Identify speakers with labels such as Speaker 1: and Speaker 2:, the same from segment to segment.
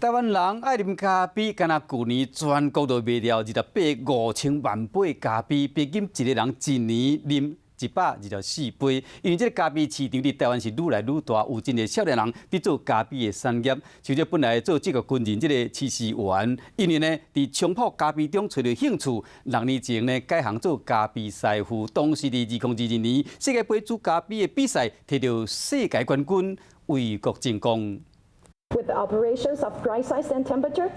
Speaker 1: 台灣人愛啉咖啡，敢若舊年全國就賣掉28.5千萬杯咖啡，平均一个人一年啉124杯。因為這个咖啡市場佇台灣是愈來愈大，有真濟少年人佇做咖啡的產業。像這本來做職業軍人這个徐思源，因為呢佇沖泡咖啡中揣著興趣，6年前呢改行做咖啡師傅。當時佇2022年世界盃煮咖啡的比賽，摕著世界冠軍，為國爭光。
Speaker 2: With the operations of grind size and temperature,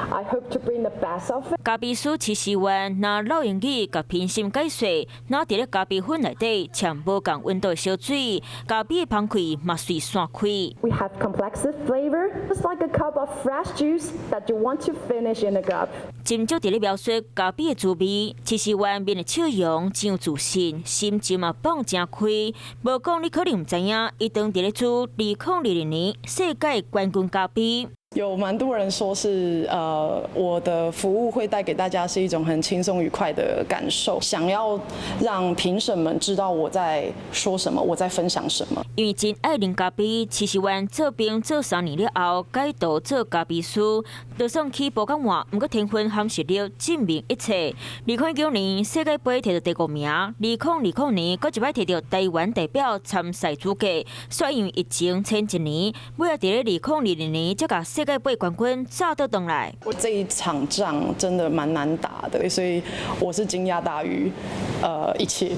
Speaker 2: I hope to bring the best of it.
Speaker 3: 咖啡師徐思源拿老英語共評審解說，若佇咧咖啡粉內底摻無仝溫度的燒水，咖啡的芳氣嘛隨散開。
Speaker 2: We have complex flavor, just like a cup of fresh juice that you want to finish in a gulp.
Speaker 3: 斟酌佇咧描述咖啡的滋味，徐思源面的笑容真有自信，心情嘛放誠開。無講你可能毋知影，伊當佇咧煮2022年世界冠軍咖啡。
Speaker 4: 有蠻多人說是，我的服務會帶給大家是一種很輕鬆愉快的感受，想要讓評審們知道我在說什麼，我在分享什麼。
Speaker 3: 因為真愛啉咖啡，徐思源做兵做3年了後，改道做咖啡師，就算起步較晚，毋過天分和實力證明一切。2019年世界盃摕著第五名，2020年閣一擺摕著台灣代表參賽資格，煞因為疫情延一年，尾仔佇咧2022年才共世界盃冠軍炸倒轉來。
Speaker 4: 我這一場仗真的蠻難打的，所以我是驚訝大於一切。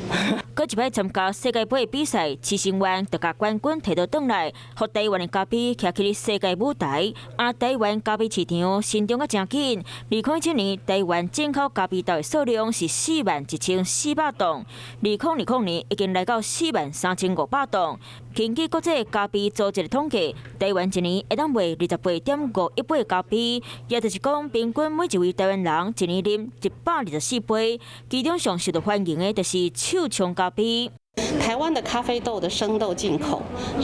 Speaker 3: 閣一擺參加世界盃比賽，徐思源就共冠軍摕倒轉來，予台灣的咖啡徛起咧世界舞台。啊，台灣咖啡市場成長甲誠緊。2017年台灣進口咖啡豆的數量是41,400噸，2020年已經來到43,500噸。根據國際咖啡組織的統計，台灣一年會當賣28.51杯咖啡，也就是講，平均每一位台灣人一年啉124杯。其中上受到歡迎的，就是手沖咖啡。
Speaker 5: 台灣的咖啡豆的生豆進口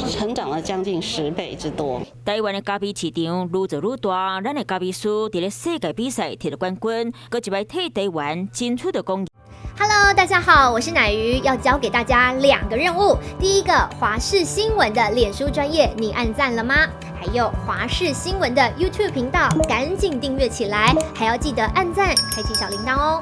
Speaker 5: 成長了將近10倍之多。
Speaker 3: 台灣的咖啡市場愈做愈大，咱的咖啡師佇咧世界比賽摕著冠軍，閣一擺替台灣爭取著光榮。
Speaker 6: Hello，大家好，我是乃瑜，要交給大家兩個任務。第一個，華視新聞的臉書專頁，你按讚了嗎？還有華視新聞的 YouTube 頻道，趕緊訂閱起來，還要記得按讚，開啟小鈴鐺哦。